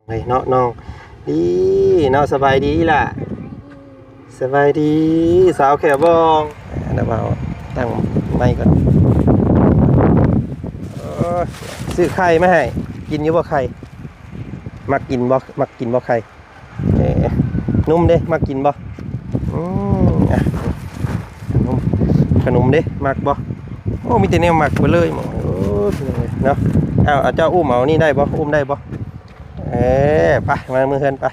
ເອີຍເນາະນ້ອງ ດີເນາະ ສະບາຍດີລະ ສະບາຍດີ ສາວແຂວບອງ ດຽວເອົາຕັ້ງໄມກ່ອນ ເອີ ຊື້ໄຂ່ມາໃຫ້ ກິນຢູ່ບໍ່ໄຂ່ ມັກກິນບໍ່ ມັກກິນບໍ່ໄຂ່? ເອີ ໜຸ່ມເດ້ ມັກກິນບໍ່? ອືມ ອ່ະ ຂະໜົມ ຂະໜົມເດ້ ມັກບໍ່? ໂອ້ ມີແຕ່ແນວມັກເບິດເລີຍ ໂອ້ ເນາະ ເອົາ ເອົາ ເຈົ້າອຸ້ມເອົານີ້ໄດ້ບໍ່? ອຸ້ມໄດ້ບໍ່? ເອີ ໄປ ມາເມືອເຮືອນໄປ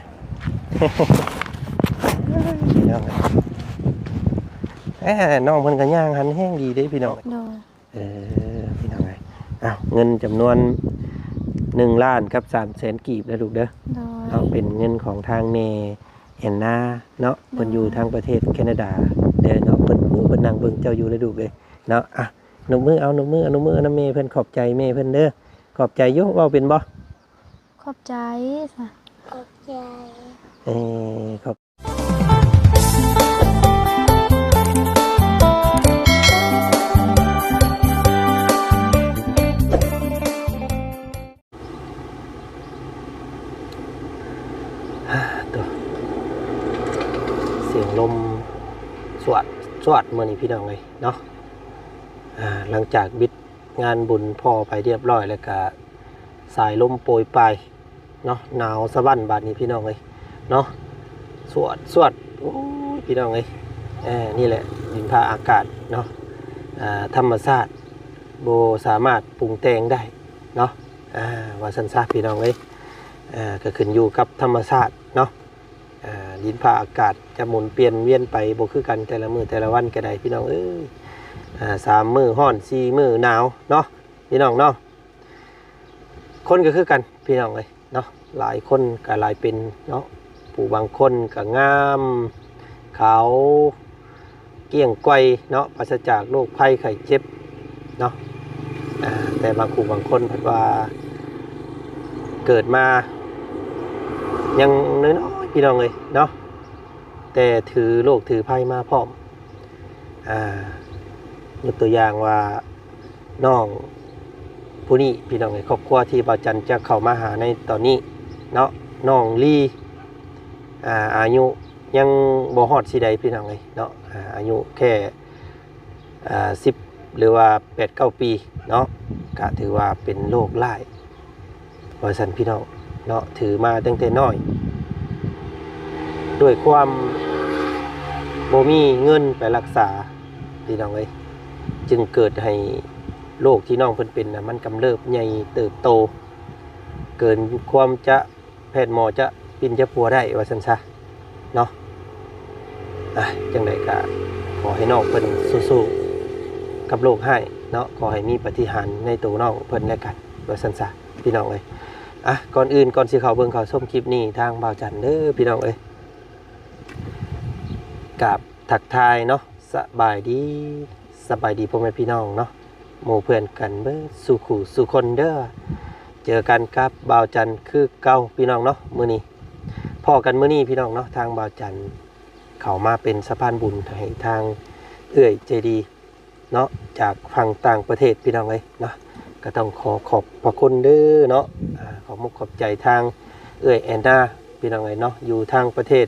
ເອີ ນ້ອງເພິ່ນກໍຍ່າງຫັນແຮງດີເດ້ພີ່ນ້ອງ ໂດຍ ເອີ ພີ່ນ້ອງເອີຍ ອ້າວ ເງິນຈຳນວນໜຶ່ງລ້ານກັບສາມແສນກີບເດີລູກເດີ ໂດຍ ເນາະ ເປັນເງິນຂອງທາງແມ່ແອນນາເນາະ ໂດຍ ເພິ່ນຢູ່ທາງປະເທດແຄນາດາເດີເນາະ ເພິ່ນ ເພິ່ນນັ່ງເບິ່ງເຈົ້າຢູ່ເດີລູກເອີຍເນາະ ອ່ະ ນົບມືເອົາ ນົບມື ອະນຸມືນຳແມ່ເພິ່ນ ຂອບໃຈແມ່ເພິ່ນເດີ ຂອບໃຈຢູ່ ເວົ້າເປັນບໍ່? ຂອບໃຈ ຂອບໃຈ ເອີ ຂອບ ໂຕ ສຽງລົມສວດ ສວດ ມື້ນີ້ພີ່ນ້ອງເອີຍເນາະ ອ່າ ຫຼັງຈາກບິດງານບຸນພໍ່ໄປຮຽບຮ້ອຍ ແລ້ວກະສາຍລົມໂປຍປາຍ ເນາະ ໜາວສະບັ້ນບາດນີ້ພີ່ນ້ອງເອີຍເນາະ ສວດ ສວດ ໂອ້ຍ ພີ່ນ້ອງເອີຍ ເອີ ນີ້ແຫຼະ ດິນຟ້າອາກາດເນາະ ອ່າ ທຳມະຊາດບໍ່ສາມາດປຸງແຕ່ງໄດ້ເນາະ ອ່າ ວ່າຊັ້ນຊະພີ່ນ້ອງເອີຍ ອ່າ ກໍຂຶ້ນຢູ່ກັບທຳມະຊາດເນາະ ອ່າ ດິນຟ້າອາກາດຈະໝູນປ່ຽນວຽນໄປບໍ່ຄືກັນແຕ່ລະມື້ແຕ່ລະວັນກໍໄດ້ພີ່ນ້ອງເອີຍ ອ່າ ສາມມື້ຮ້ອນ ສີ່ມື້ໜາວເນາະ ພີ່ນ້ອງເນາະ ຄົນກໍຄືກັນພີ່ນ້ອງເອີຍເນາະ ຫຼາຍຄົນກໍຫຼາຍເປັນເນາະ ຜູ້ບາງຄົນກໍງາມ ຂາວ ກ້ຽງກ່ອຍເນາະ ປາສະຈາກໂລກໄພໄຂ້ເຈັບເນາະ ອ່າ ແຕ່ບາງຄູ່ບາງຄົນເພິ່ນວ່າເກີດມາຍັງນ້ອຍໆ ພີ່ນ້ອງເອີຍເນາະ ແຕ່ຖືໂລກຖືໄພມາພ້ອມ ອ່າ ຍົກຕົວຢ່າງວ່າ ນ້ອງຜູ້ນີ້ພີ່ນ້ອງເອີຍ ຄອບຄົວທີ່ບ່າວຈັນຈະເຂົ້າມາຫາໃນຕອນນີ້ເນາະ ນ້ອງລີ ອ່າ ອາຍຸຍັງບໍ່ຮອດຊິໃດພີ່ນ້ອງເອີຍເນາະ ອ່າ ອາຍຸແຄ່ ອ່າ ສິບ ຫຼືວ່າ ແປດເກົ້າ ປີເນາະ ກະຖືວ່າເປັນໂລກຮ້າຍ ວ່າຊັ້ນພີ່ນ້ອງເນາະ ຖືມາຕັ້ງແຕ່ນ້ອຍ ດ້ວຍຄວາມບໍ່ມີເງິນໄປລັກສາພີ່ນ້ອງເອີຍ ຈຶ່ງເກີດໃຫ້ໂລກທີ່ນ້ອງເພິ່ນເປັນນະ ມັນກຳເລີບໃຫຍ່ເຕີບໂຕ ເກີນຄວາມຈະ ແພດໝໍຈະປິ່ນຈະປົວໄດ້ວ່າຊັ້ນຊະເນາະ ອ່ະ ຈັ່ງໃດກະຂໍໃຫ້ນ້ອງເພິ່ນສູ້ໆກັບໂລກຮ້າຍເນາະ ຂໍໃຫ້ມີປາຕິຫານໃນໂຕນ້ອງເພິ່ນແລະກັນວ່າຊັ້ນຊະ ພີ່ນ້ອງເອີຍ ອ່ະ ກ່ອນອື່ນກ່ອນຊິເຂົ້າເບິ່ງເຂົ້າຊົມຄລິບນີ້ ທາງບ່າວຈັນເດີພີ່ນ້ອງເອີຍ ກາບທັກທາຍເນາະ ສະບາຍດີ ສະບາຍດີພໍ່ແມ່ພີ່ນ້ອງເນາະ ໝູ່ເພື່ອນກັນເບິດສູ່ຄູ່ສູ່ຄົນເດີ ເຈີກັນກັບບ່າວຈັນຄືເກົ່າພີ່ນ້ອງເນາະ ມື້ນີ້ພໍ້ກັນມື້ນີ້ພີ່ນ້ອງເນາະ ທາງບ່າວຈັນເຂົ້າມາເປັນສະພານບຸນໃຫ້ທາງເອື້ອຍໃຈດີເນາະ ຈາກຝັ່ງຕ່າງປະເທດພີ່ນ້ອງເອີຍເນາະ ກໍຕ້ອງຂໍຂອບພະຄຸນເດີເນາະ ອ່າ ຂອບມຸກຂອບໃຈທາງເອື້ອຍແອນນາພີ່ນ້ອງເອີຍເນາະ ຢູ່ທາງປະເທດ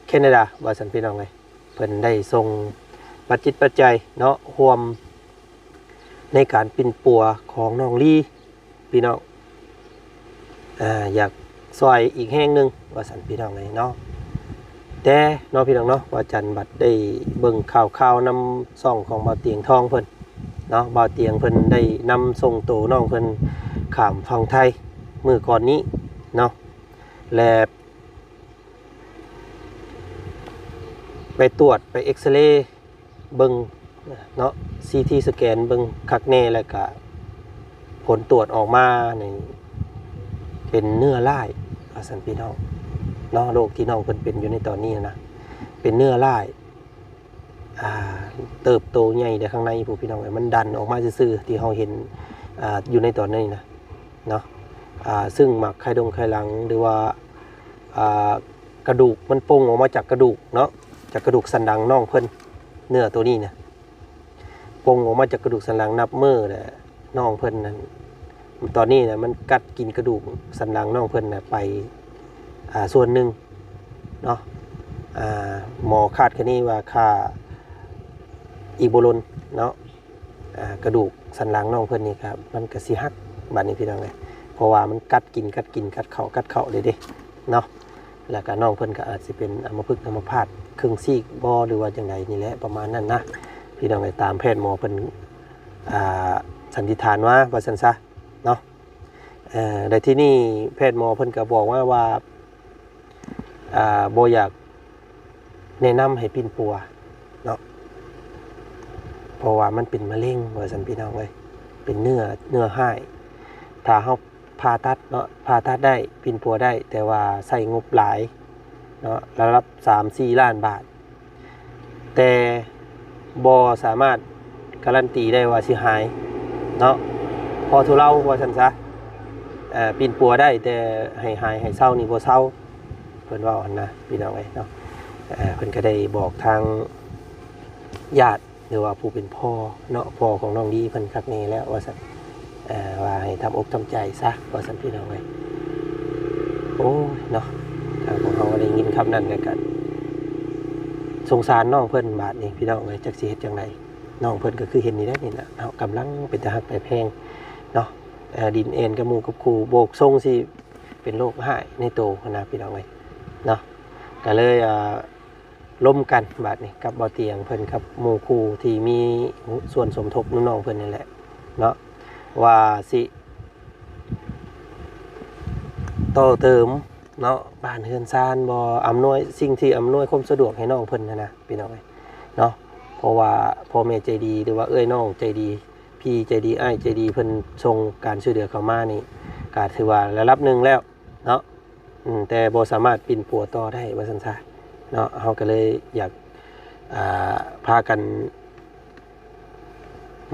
ແຄນາດາວ່າຊັ້ນພີ່ນ້ອງເອີຍ ເພິ່ນໄດ້ສົ່ງປັດຈິດປັດໄຈເນາະ ຮ່ວມໃນການປິ່ນປົວຂອງນ້ອງລີພີ່ນ້ອງ ອ່າ ຢາກຊ່ອຍອີກແຮງໜຶ່ງວ່າຊັ້ນພີ່ນ້ອງເອີຍເນາະ ແຕ່ເນາະພີ່ນ້ອງເນາະ ບ່າວຈັນບັດໄດ້ເບິ່ງຂ່າວຄາວນຳຊ່ອງຂອງບ່າວຕຽງທອງເພິ່ນເນາະ ບ່າວຕຽງເພິ່ນໄດ້ນຳສົ່ງໂຕນ້ອງເພິ່ນຂ້າມຝັ່ງໄທມື້ກ່ອນນີ້ເນາະ ແລະ ໄປຕວດໄປເອັກສະເລເບິ່ງເນາະ ຊີທີສະແກນເບິ່ງຄັກແນ່ ແລ້ວກະຜົນຕວດອອກມານີ້ເປັນເນື້ອຮ້າຍວ່າຊັ້ນພີ່ນ້ອງເນາະ ໂລກທີ່ນ້ອງເພິ່ນເປັນຢູ່ໃນຕອນນີ້ນະ ເປັນເນື້ອຮ້າຍ ອ່າ ເຕີບໂຕໃຫຍ່ໃນຂ້າງໃນພຸ້ນພີ່ນ້ອງເອີຍ ມັນດັນອອກມາຊື່ໆ ທີ່ເຮົາເຫັນ ອ່າ ຢູ່ໃນຕອນນີ້ນະເນາະ ອ່າ ຊຶ່ງໝາກໄຂ່ດົງໄຂ່ຫຼັງ ຫຼືວ່າ ອ່າ ກະດູກ ມັນປົ່ງອອກມາຈາກກະດູກເນາະ ຈາກກະດູກສັນຫຼັງນ້ອງເພິ່ນ ເນື້ອໂຕນີ້ນະ ປົ່ງອອກມາຈາກກະດູກສັນຫຼັງນັບມື້ແຫຼະ ນ້ອງເພິ່ນນັ້ນ ຕອນນີ້ນະ ມັນກັດກິນກະດູກສັນຫຼັງນ້ອງເພິ່ນນະໄປ ອ່າ ສ່ວນໜຶ່ງເນາະ ອ່າ ໝໍຄາດຄະເນວ່າຖ້າອີກບໍ່ດົນເນາະ ອ່າ ກະດູກສັນຫຼັງນ້ອງເພິ່ນນີ້ກະ ມັນກະຊິຫັກບາດນີ້ພີ່ນ້ອງເອີຍ ເພາະວ່າມັນກັດກິນ ກັດກິນ ກັດເຂົ້າ ກັດເຂົ້າເດ້ເດ້ເນາະ ແລ້ວກະນ້ອງເພິ່ນກະອາດຊິເປັນອຳມະພຶກອຳມະພາດເຄິ່ງຊີກບໍ່ ຫຼືວ່າຈັ່ງໃດນີ້ແຫຼະ ປະມານນັ້ນນະ ພີ່ນ້ອງເອີຍ ຕາມແພດໝໍເພິ່ນ ອ່າ ສັນນິຖານມາວ່າຊັ້ນຊະເນາະ ເອີ ແລະ ທີນີ້ແພດໝໍເພິ່ນກະບອກມາວ່າ ອ່າ ບໍ່ຢາກແນະນຳໃຫ້ປິ່ນປົວເນາະ ເພາະວ່າມັນເປັນມະເຮັງວ່າຊັ້ນພີ່ນ້ອງເອີຍ ເປັນເນື້ອ ເນື້ອຮ້າຍ ຖ້າເຮົາຜ່າຕັດເນາະ ຜ່າຕັດໄດ້ ປິ່ນປົວໄດ້ ແຕ່ວ່າໃຊ້ງົບຫຼາຍເນາະ ລະດັບສາມສີ່ລ້ານບາດ ແຕ່ບໍ່ສາມາດກາຣັນຕີໄດ້ວ່າຊິຫາຍເນາະ ພໍທຸເລົາວ່າຊັ້ນຊະ ເອີ ປິ່ນປົວໄດ້ ແຕ່ໃຫ້ຫາຍໃຫ້ເຊົານີ້ບໍ່ເຊົາ ເພິ່ນເວົ້າຫັ້ນນະພີ່ນ້ອງເອີຍເນາະ ເອີ ເພິ່ນກະໄດ້ບອກທາງຍາດ ຫຼືວ່າຜູ້ເປັນພໍ່ເນາະ ພໍ່ຂອງນ້ອງດີເພິ່ນຄັກແນ່ແລ້ວວ່າຊັ້ນ ເອີ ວ່າໃຫ້ທຳອົກທຳໃຈຊະວ່າຊັ້ນພີ່ນ້ອງເອີຍ ໂອ້ຍເນາະ ທາງພວກເຮົາໄດ້ຍິນຄຳນັ້ນແລ້ວກະສົງສານນ້ອງເພິ່ນບາດນີ້ພີ່ນ້ອງເອີຍ ຈັກຊິເຮັດຈັ່ງໃດ ນ້ອງເພິ່ນກະຄືເຫັນນີ້ແຫຼະນີ້ນະເນາະ ກຳລັງເປັນຕາຮັກຕາແພງເນາະ ເອີ ດິນແອນກັບໝູ່ກັບຄູ່ ບໍ່ຊົງຊິເປັນໂລກຮ້າຍໃນໂຕຫັ້ນນະພີ່ນ້ອງເອີຍເນາະ ກະເລີຍ ອ່າ ລົມກັນບາດນີ້ກັບບ່າວຕຽງເພິ່ນກັບໝູ່ຄູ່ທີ່ມີສ່ວນສົມທົບນຳນ້ອງເພິ່ນນີ້ແຫຼະເນາະ ວ່າຊິຕໍ່ເຕີມເນາະ ບ້ານເຮືອນຊານບໍ່ ອຳນວຍ ສິ່ງທີ່ອຳນວຍຄວາມສະດວກໃຫ້ນ້ອງເພິ່ນຫັ້ນນະພີ່ນ້ອງເອີຍເນາະ ເພາະວ່າພໍ່ແມ່ໃຈດີ ຫຼືວ່າເອື້ອຍນ້ອງໃຈດີ ພີ່ໃຈດີ ອ້າຍໃຈດີ ເພິ່ນສົ່ງການຊ່ວຍເຫຼືອເຂົ້າມານີ້ ກະຖືວ່າລະດັບໜຶ່ງແລ້ວເນາະ ອືມ ແຕ່ບໍ່ສາມາດປິ່ນປົວຕໍ່ໄດ້ວ່າຊັ້ນຊະເນາະ ເຮົາກະເລີຍຢາກ ອ່າ ພາກັນ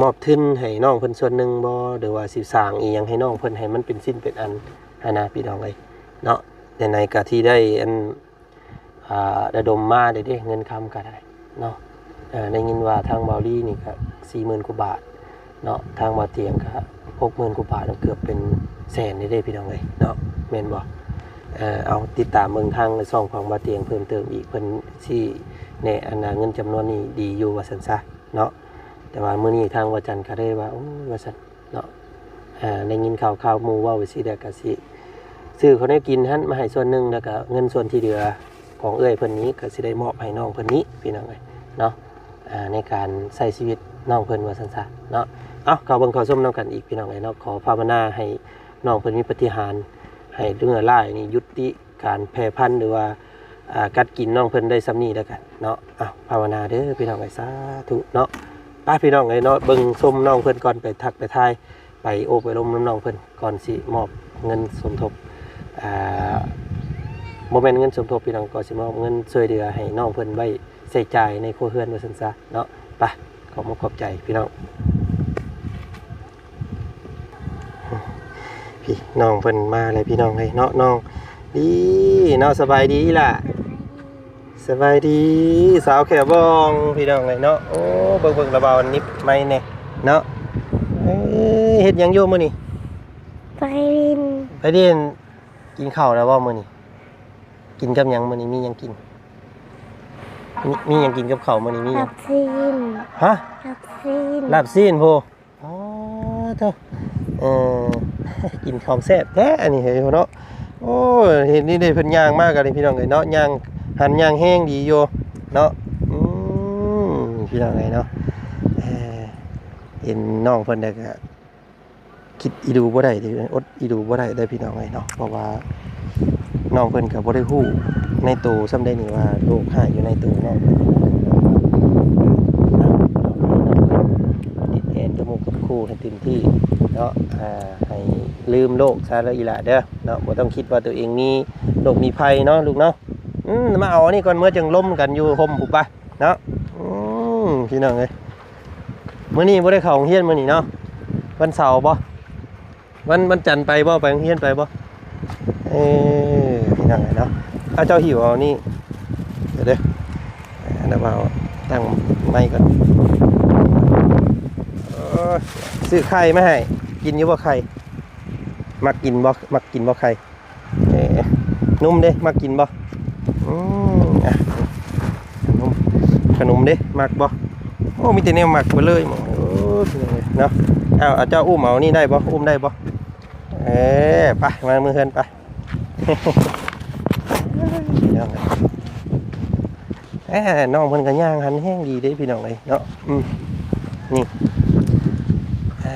ມອບທຶນໃຫ້ນ້ອງເພິ່ນສ່ວນໜຶ່ງບໍ່ ຫຼືວ່າຊິສ້າງອີ່ຫຍັງໃຫ້ນ້ອງເພິ່ນໃຫ້ມັນເປັນຊິ້ນເປັນອັນຫັ້ນນະພີ່ນ້ອງເອີຍເນາະ ໃນໆກະທີ່ໄດ້ອັນ ອ່າ ລະດົມມາໄດ້ເດ້ ເງິນຄຳກະໄດ້ເນາະ ເອີ ໄດ້ຍິນວ່າທາງບ່າວລີນີ້ກະສີ່ໝື່ນກວ່າບາດ ເນາະ ທາງບ່າວຕຽງກະຫົກໝື່ນກວ່າບາດ ເກືອບເປັນແສນເດ້ພີ່ນ້ອງເອີຍເນາະ ແມ່ນບໍ່ ເອີ ເອົາຕິດຕາມເບິ່ງທາງຊ່ອງຂອງບ່າວຕຽງເພີ່ມເຕີມອີກ ເພິ່ນຊິແນະອັນນາເງິນຈຳນວນນີ້ດີຢູ່ວ່າຊັ້ນຊະເນາະ ແຕ່ວ່າມື້ນີ້ທາງບ່າວຈັນກະໄດ້ວ່າ ໂອ້ຍ ວ່າຊັ້ນເນາະ ເອີ ໄດ້ຍິນຂ່າວໆ ໝູ່ເວົ້າໄປຊີ້ແລ້ວກະຊິຊື້ເຂົ້າແນວກິນຫັ້ນມາໃຫ້ສ່ວນໜຶ່ງ ແລ້ວກະເງິນສ່ວນທີ່ເຫຼືອຂອງເອື້ອຍເພິ່ນນີ້ກະຊິໄດ້ມອບໃຫ້ນ້ອງເພິ່ນນີ້ພີ່ນ້ອງເອີຍເນາະ ອ່າ ໃນການໃຊ້ຊີວິດນ້ອງເພິ່ນວ່າຊັ້ນຊະເນາະ ເອົາ ເຂົ້າເບິ່ງເຂົ້າຊົມນຳກັນອີກພີ່ນ້ອງເອີຍເນາະ ຂໍພາວະນາໃຫ້ນ້ອງເພິ່ນມີປາຕິຫານ ໃຫ້ເນື້ອຮ້າຍນີ້ຢຸດຕິການແຜ່ພັນ ຫຼືວ່າ ອ່າ ກັດກິນນ້ອງເພິ່ນໄດ້ສ່ຳນີ້ແລ້ວກັນເນາະ ເອົາ ພາວະນາເດີພີ່ນ້ອງເອີຍ ສາທຸເນາະ ໄປພີ່ນ້ອງເອີຍເນາະ ເບິ່ງຊົມນ້ອງເພິ່ນກ່ອນ ໄປທັກໄປທາຍ ໄປໂອ້ໄປລົມນຳນ້ອງເພິ່ນ ກ່ອນຊິມອບເງິນສົມທົບ ອ່າ ບໍ່ແມ່ນເງິນສົມທົບພີ່ນ້ອງ ກໍຊິມອບເງິນຊ່ວຍເຫຼືອໃຫ້ນ້ອງເພິ່ນໄວ້ໃຊ້ຈ່າຍໃນຄົວເຮືອນວ່າຊັ້ນຊະເນາະ ໄປ ຂອບມຸກຂອບໃຈພີ່ນ້ອງ ພີ່ນ້ອງເພິ່ນມາແລ້ວພີ່ນ້ອງເອີຍເນາະ ນ້ອງດີເນາະ ສະບາຍດີລະ. ສະບາຍດີສາວແຂວບອງພີ່ນ້ອງເອີຍເນາະ ໂອ້ ເບິ່ງໆລະບ່າວນິບໄມແດ່ເນາະ ເອີ ເຮັດຫຍັງຢູ່ມື້ນີ້ ໄປຫຼິ້ນ ໄປຫຼິ້ນ ກິນເຂົ້າແລ້ວບໍ່ມື້ນີ້ ກິນກັບຫຍັງມື້ນີ້ ມີຫຍັງກິນ ມີ ມີຫຍັງກິນກັບເຂົ້າມື້ນີ້ ມີຫຍັງ ລາບຊີ້ນ ຮະ ລາບຊີ້ນ ລາບຊີ້ນພຸ້ນ ອໍ ໂທ້ ເອີ ກິນຂອງແຊບແທ້ອັນນີ້ເນາະ ໂອ້ ເຫັນນີ້ເດ້ ເພິ່ນຍ່າງມາກະນີ້ພີ່ນ້ອງເອີຍເນາະ ຍ່າງຫັນຍ່າງແຮງດີຢູ່ເນາະ ອືມ ພີ່ນ້ອງເອີຍເນາະ ເອີ ເຫັນນ້ອງເພິ່ນແລ້ວກະຄິດອີດູບໍ່ໄດ້ເດ້ ອົດອີດູບໍ່ໄດ້ເດ້ພີ່ນ້ອງເອີຍເນາະ ເພາະວ່າ ນ້ອງເພິ່ນກະບໍ່ໄດ້ຮູ້ໃນໂຕສ່ຳໃດນີ້ວ່າໂລກຮ້າຍຢູ່ໃນໂຕນ້ອງເພິ່ນ ຕິດແອນກັບໝູ່ກັບຄູ່ໃຫ້ເຕັມທີ່ເນາະ ອ່າ ໃຫ້ລືມໂລກຊະເດີອີ່ຫຼ້າເດີເນາະ ບໍ່ຕ້ອງຄິດວ່າໂຕເອງມີໂລກມີໄພເນາະລູກເນາະ ອືມ ມາເອົາອັນນີ້ກ່ອນ ເມືອຈັ່ງລົມກັນຢູ່ຮົ່ມພຸ້ນປະເນາະ ອືມ ພີ່ນ້ອງເອີຍ ມື້ນີ້ບໍ່ໄດ້ເຂົ້າໂຮງຮຽນມື້ນີ້ເນາະ ວັນເສົາບໍ່? ວັນ ວັນຈັນໄປບໍ່? ໄປໂຮງຮຽນໄປບໍ່? ເອີ ພີ່ນ້ອງເອີຍເນາະ ເອົາ ເຈົ້າຫິ້ວເອົານີ້ ດຽວເດີ ອັນນັ້ນເອົາຕັ້ງໄມກ່ອນ ເອີ ຊື້ໄຂ່ມາໃຫ້ ກິນຢູ່ບໍ່ໄຂ່? ມັກກິນບໍ່? ມັກກິນບໍ່ໄຂ່? ເອີ ນົມເດ້ ມັກກິນບໍ່? ອືມ ອ່ະ ຂະໜົມ ຂະໜົມເດ້ ມັກບໍ່? ໂອ້ ມີແຕ່ແນວມັກເບິດເລີຍ ໂອ້ ເນາະ. ເອົາ ເອົາ ເຈົ້າອຸ້ມເອົານີ້ໄດ້ບໍ່? ອຸ້ມໄດ້ບໍ່? ເອີ ໄປ ມາເມືອເຮືອນໄປ. ເອີ ນ້ອງເພິ່ນກໍຍ່າງຫັນແຮງດີເດ້ພີ່ນ້ອງເອີຍເນາະ. ອືມ ນີ້ ອ່າ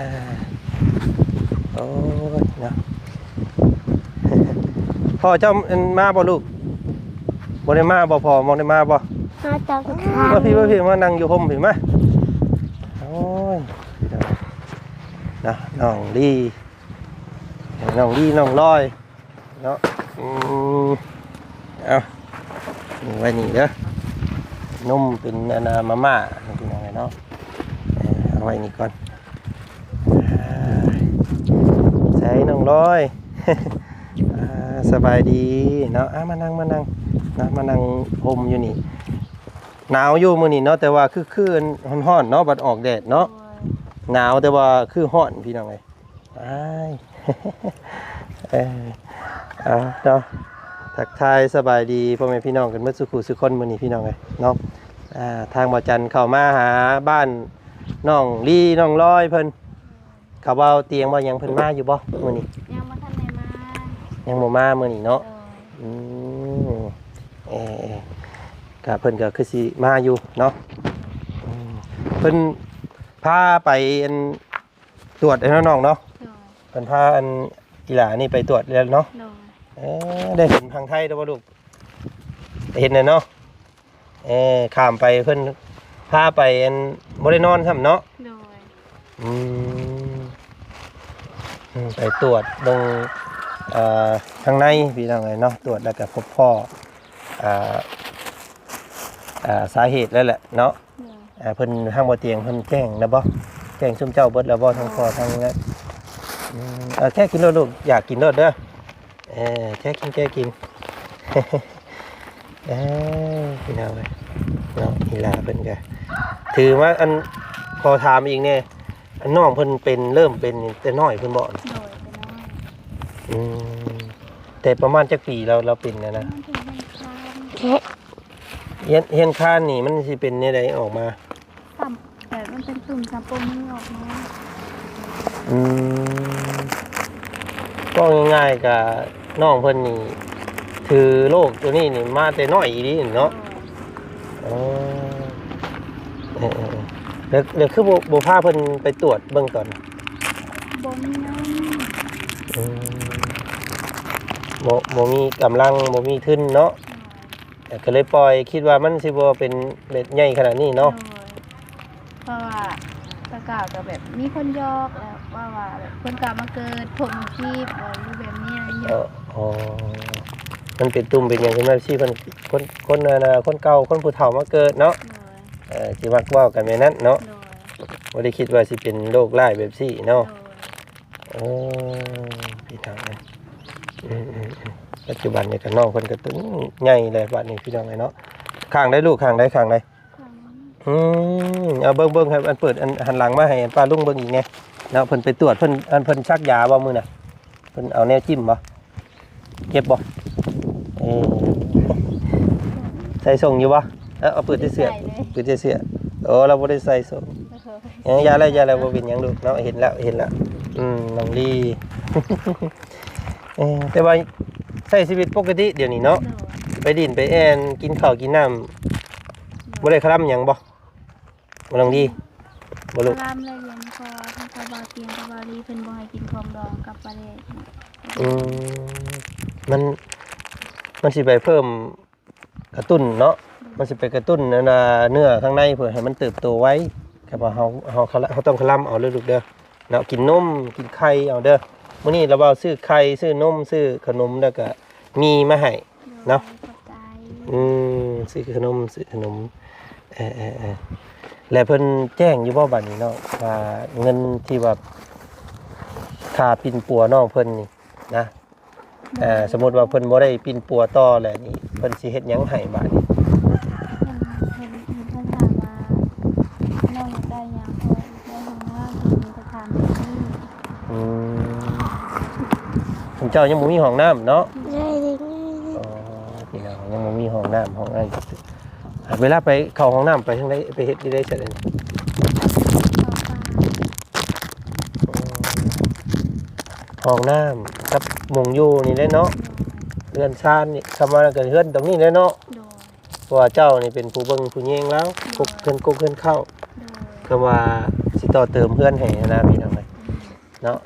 ໂອ້ຍເນາະ. ພໍ່ເຈົ້າ ອັນ ມາບໍ່ລູກ? ບໍ່ໄດ້ມາບໍ່? ພໍ່ບໍ່ໄດ້ມາບໍ່? ມາຕອນເຊົ້າ. ມາພີ່ ມາພີ່ ມານັ່ງຢູ່ຮົ່ມພີ່ ມາ. ໂອ້ຍ ເນາະ ນ້ອງລີ ນ້ອງລີ ນ້ອງລອຍ ເນາະ. ອືມ ເອົາ ນີ້ໄວ້ນີ້ເດີ ນົມເປັນອັນນ່າມາມ່າພີ່ນ້ອງເນາະ. ເອີ ເອົາໄວ້ນີ້ກ່ອນ. ອ່າ ໃສ່ນ້ອງລອຍ ອ່າ ສະບາຍດີເນາະ. ອ່າ ມານັ່ງ ມານັ່ງເນາະ ມານັ່ງຮົ່ມຢູ່ນີ້. ໜາວຢູ່ມື້ນີ້ເນາະ ແຕ່ວ່າຄື ຄືຮ້ອນໆເນາະ ບັດອອກແດດເນາະ. ໂດຍ ໜາວແຕ່ວ່າຄືຮ້ອນພີ່ນ້ອງເອີຍ. ອ້າຍ ເອີ ເອົາເນາະ ທັກທາຍສະບາຍດີພໍ່ແມ່ພີ່ນ້ອງກັນໝົດສູ່ຄູ່ສູ່ຄົນມື້ນີ້ພີ່ນ້ອງເອີຍເນາະ. ອ່າ ທາງບ່າວຈັນເຂົ້າມາຫາບ້ານນ້ອງລີ ນ້ອງລອຍເພິ່ນ. ເຂົາເວົ້າຕຽງເວົ້າຫຍັງເພິ່ນມາຢູ່ບໍ່ມື້ນີ້? ຍັງບໍ່ທັນໄດ້ມາ. ຍັງບໍ່ມາມື້ນີ້ເນາະ. ໂດຍ ອືມ ເອີ ກະເພິ່ນກໍຄືຊິມາຢູ່ເນາະ. ອືມ ເພິ່ນພາໄປອັນ ຕວດໃຫ້ນ້ອງໆເນາະ. ໂດຍ ເພິ່ນພາອັນອີຫຼານີ້ໄປຕວດແລ້ວເນາະ. ໂດຍ ເອີ ໄດ້ເຫັນຝັ່ງໄທແລ້ວບໍ່ລູກ? ໄດ້ເຫັນແລ້ວເນາະ. ເອີ ຂ້າມໄປເພິ່ນພາໄປອັນ ບໍ່ໄດ້ນອນຊ້ຳເນາະ. ໂດຍ ອືມ ອືມ ໄປຕວດເບິ່ງ ເອີ ທາງໃນພີ່ນ້ອງເອີຍເນາະ. ຕວດແລ້ວກໍພົບພໍ້ ອ່າ ອ່າ ສາເຫດແລ້ວແຫຼະເນາະ. ໂດຍ ອ່າ ເພິ່ນ ທາງບໍ່ຕຽງເພິ່ນແຈ້ງແລ້ວບໍ່? ແຈ້ງຊຸມເຈົ້າເບິດແລ້ວບໍ່? ທັງພໍ່ທັງນັ້ນ. ອືມ ເອົາແຄະກິນໂລດລູກ ຢາກກິນໂລດເດີ. ເອີ ແຄະກິນ ແຄະກິນ. ເອີ ພີ່ນ້ອງເອີຍເນາະ ອີຫຼາເພິ່ນກະຖືມາ ອັນ ຂໍຖາມອີກແດ່ ອັນ ນ້ອງເພິ່ນເປັນ ເລີ່ມເປັນນີ້ແຕ່ນ້ອຍພຸ້ນບໍ່? ໂດຍ ແຕ່ນ້ອຍ. ອືມ ແຕ່ປະມານຈັກປີລາວ ລາວເປັນນະ? ປະມານເຖິງເດືອນຄານ. ແຄະ ເຮືອນ ເຮືອນຄານນີ້ມັນຊິເປັນແນວໃດອອກມາ? ຊ້ຳ ແບບມັນເປັນຕຸ່ມຊ້ຳປົມມືອອກມາ. ອືມ ເວົ້າງ່າຍໆ ກະນ້ອງເພິ່ນນີ້ຖືໂລກໂຕນີ້ນີ້ມາແຕ່ນ້ອຍອີ່ຫຼີເນາະ. ໂດຍ ອໍ ເອີໆໆ ແລ້ວ ແລ້ວຄືບໍ່ ບໍ່ພາເພິ່ນໄປຕວດເບິ່ງຕອນ? ບໍ່ມີເງິນ. ອືມ ບໍ່ ບໍ່ມີກຳລັງ ບໍ່ມີທຶນເນາະ. ໂດຍ ກໍເລີຍປ່ອຍ ຄິດວ່າມັນຊິບໍ່ເປັນແບບໃຫຍ່ຂະໜາດນີ້ເນາະ. ໂດຍ ເພາະວ່າແຕ່ເກົ່າກໍແບບມີຄົນຢອກແລ້ວ ເວົ້າວ່າແບບຄົນເກົ່າມາເກີດ ພົບມາຈີບ ເວົ້າຢູ່ແບບນີ້. ເອີ ອໍ ມັນເປັນຕຸ່ມເປັນຫຍັງຂຶ້ນມາ ຊິເພິ່ນ ຄົນ ຄົນ ອັນນ່າ ຄົນເກົ່າ ຄົນຜູ້ເຖົ້າມາເກີດເນາະ. ໂດຍ ເອີ ຊິມັກເວົ້າກັນແບບນັ້ນເນາະ. ໂດຍ ບໍ່ໄດ້ຄິດວ່າຊິເປັນໂລກຮ້າຍແບບນີ້ເນາະ. ໂດຍ ໂອ້ ພີ່ນ້ອງເອີຍ ອືມໆໆ ປັດຈຸບັນນີ້ກໍນ້ອງເພິ່ນກໍຕົວໃຫຍ່ແລ້ວບັດນີ້ ພີ່ນ້ອງເອີຍເນາະ. ຂ້າງໃດລູກ ຂ້າງໃດ ຂ້າງໃດ? ອືມ ເອົາເບິ່ງໆ ໃຫ້ອັນເປີດ ອັນ ຫັນຫຼັງມາໃຫ້ອັນປ້າລຸງເບິ່ງອີກແດ່ເນາະ. ເພິ່ນໄປຕວດ ເພິ່ນ ອັນ ເພິ່ນສັກຢາບໍ່ມື້ນະ? ເພິ່ນເອົາແນວຈິ້ມບໍ່? ເຈັບບໍ່? ເອີ ໃສ່ສົ່ງຢູ່ບໍ່? ເອີ ເອົາເປີດແຕ່ເສື້ອ ບໍ່ໄດ້ໃສ່ເລີຍ ເປີດແຕ່ເສື້ອ. ໂອ້ ລາວບໍ່ໄດ້ໃສ່ສົ່ງ. ເອີ ຢ່າແລ້ວ ຢ່າແລ້ວ ບໍ່ເປັນຫຍັງລູກເນາະ. ເຫັນແລ້ວ ເຫັນແລ້ວ. ອືມ ນ້ອງລີ ເອີ ແຕ່ວ່າໃຊ້ຊີວິດປົກກະຕິດຽວນີ້ເນາະ. ໂດຍ ໄປຫຼິ້ນໄປແອ່ນ ກິນເຂົ້າກິນນ້ຳ ໂດຍ ບໍ່ໄດ້ຄະລຳຫຍັງບໍ່? ບໍ່ຕ້ອງດີ ບໍ່ລູກ ຄະລຳແລ້ວ ຮຽນ ເພາະວ່າທາງເຂົາເວົ້າຕຽງກັບເວົ້າລີ ເພິ່ນບໍ່ໃຫ້ກິນຂອງດອງກັບປາແດກ. ອືມ ມັນ ມັນຊິໄປເພີ່ມກະຕຸ້ນເນາະ ມັນຊິໄປກະຕຸ້ນອັນນ່າເນື້ອຂ້າງໃນເພື່ອໃຫ້ມັນເຕີບໂຕໄວ. ແຕ່ວ່າເຮົາ ເຮົາ ເຮົາຕ້ອງຄະລຳເອົາເດີລູກເດີເນາະ ກິນນົມ ກິນໄຂ່ເອົາເດີ. ມື້ນີ້ລາວເວົ້າຊື້ໄຂ່ ຊື້ນົມ ຊື້ຂະໜົມ ແລ້ວກະມີມາໃຫ້ ເນາະ ຂອບໃຈ. ອືມ ຊື້ຂະໜົມ ຊື້ຂະໜົມ. ເອີໆໆ ແລະເພິ່ນແຈ້ງຢູ່ບໍ່ບັດນີ້ເນາະ ວ່າເງິນທີ່ວ່າຄ່າປິ່ນປົວນ້ອງເພິ່ນນີ້ນະ ເອີ ສົມມຸດວ່າເພິ່ນບໍ່ໄດ້ປິ່ນປົວຕໍ່ແລ້ວນີ້ ເພິ່ນຊິເຮັດຫຍັງໃຫ້ບາດນີ້? ເພິ່ນ ເພິ່ນ ເພິ່ນຖາມວ່ານ້ອງຢາກໄດ້ຫຍັງ ເພາະ ໃນຫ້ອງນ້ຳເພິ່ນມີແຕ່ຖາມແບບນີ້. ອືມ ເຈົ້າຍັງບໍ່ມີຫ້ອງນ້ຳເນາະ? ໂອ້ ພີ່ນ້ອງ ຍັງບໍ່ມີຫ້ອງນ້ຳຫ້ອງອັນ. ເວລາໄປເຂົ້າຫ້ອງນ້ຳໄປທາງໃດ ໄປເຮັດຢູ່ໃດຊັ້ນ? ຫ້ອງນ້ຳກັບໝ່ອງຢູ່ນີ້ແຫຼະເນາະ ເຮືອນຊານນີ້. ຄຳວ່ານັ້ນກໍເຮືອນຕົງນີ້ແຫຼະເນາະ ໂດຍ ເພາະວ່າເຈົ້ານີ້ເປັນຜູ້ເບິ່ງຜູ້ແຍງລາວ ໂດຍ ກົກເຮືອນກົກເຮືອນເຂົ້າ ໂດຍ ຄຳວ່າຊິຕໍ່ເຕີມເຮືອນໃຫ້ຫັ້ນນະ ພີ່ນ້ອງເອີຍ ເນາະ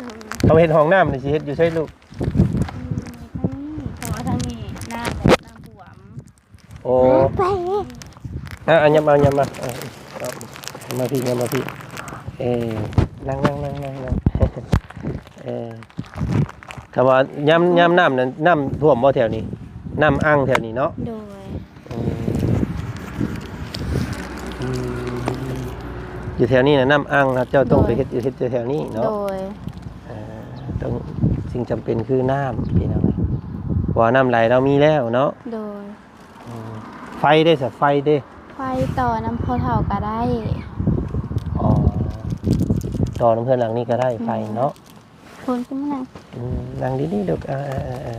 ໂດຍ ຄຳເຮັດຫ້ອງນ້ຳນີ້ຊິເຮັດຢູ່ໃສລູກ? ອືມ ທາງນີ້ ເພາະວ່າທາງນີ້ນ້ຳແບບນ້ຳຖ້ວມ. ໂອ້ ໄປ ອ່ະ ອ່ະ ຫຍັບມາ ຫຍັບມາ ອ່ະ ມາພີ້ ຫຍັບມາພີ້ ເອີ ນັ່ງ ນັ່ງ ນັ່ງ ນັ່ງ ນັ່ງ ເອີ ຄຳວ່າຍາມ ຍາມນ້ຳນັ້ນ ນ້ຳຖ້ວມບໍ່ແຖວນີ້? ນ້ຳອັ່ງແຖວນີ້ເນາະ? ໂດຍ ອືມ ອືມ ຢູ່ແຖວນີ້ນະນ້ຳອັ່ງ ເຈົ້າຕ້ອງໄປເຮັດ ເຮັດຢູ່ແຖວນີ້ເນາະ? ໂດຍ ເອີ ຕ້ອງ ສິ່ງຈຳເປັນຄືນ້ຳ ພີ່ນ້ອງ ເພາະວ່ານ້ຳໄຫຼເຮົາມີແລ້ວເນາະ? ໂດຍ ອືມ ໄຟເດ້ຊະ ໄຟເດ້? ໄຟຕໍ່ນຳພໍ່ເຖົ້າກໍໄດ້. ອໍ ຕໍ່ນຳເຮືອນຫຼັງນີ້ກໍໄດ້ ອືມ ໄຟເນາະ? ຄົນຂຶ້ນມານັ່ງ ອືມ ນັ່ງດີໆ ລູກ ເອີ ເອີ ເອີ ເອີ